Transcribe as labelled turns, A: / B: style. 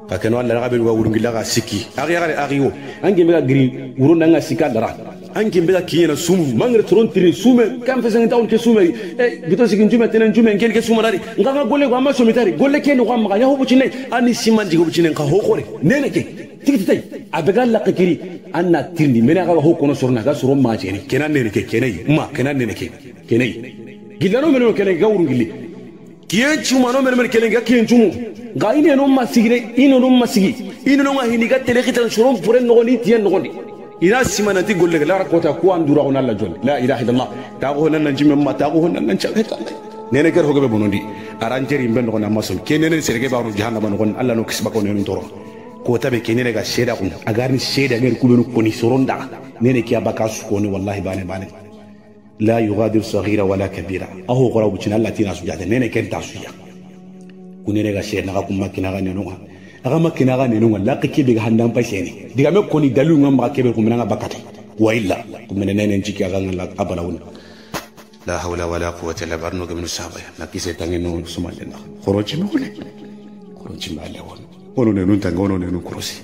A: Ka keno Allah ga be wa wurungila ga sikki agi aga agi wo ange be ga giri wuro nanga sikka dara ange be ga kinyena sumu mangre tron tiri sume kam fe sanga tawn ke sume e bito sikin jume tenen jume ngel ke suma dari ngaga golle ko amma somitari golle ke no ko amma ya hobu cinne ani siman jigo cinne ka ho khore nene ke tigiti tay abe ga lakiri anna tirndi mena ga ho kono sorna ga soro ma jeni kenan nene ke kenai ma kenan nene ke kenai gillano meno kelen ga wurungili kiyen chuma no meno kelen ga kiyen chumu ga ine no masigire ine no masigi ine no ngahini ga tele khitan soron pore no ni tiyen no ni ina simanati golle la rakota ku andura on alla jol la ilaha illallah ta go nan nan jimme ma ta go nan nan chageta nene ker hogabe bonondi aranjeri mben no na masul kenene serege ba no jahannama no alla no kisba ko nene toro ko tabe kenene ga sheda kun agarni sheda nger kulonu koni soronda nene ki abaka su koni wallahi bane bane la yughadiru saghira wala kabira aho qara bucin alla tina sujada nene ken ta suya kunene ga sheda ga kuma kina ga neno aga makina ga neno la kibe ga handan paseni diga me koni dalu ngam ba kebe kumena ga bakata wa illa kumena nene njiki aga ngala abalawun la hawla wala quwwata illa billah no gamnu sahaba na kise tangi no sumalena khoroji me wole khoroji ma le won ono nenu tanga ono nenu korosi.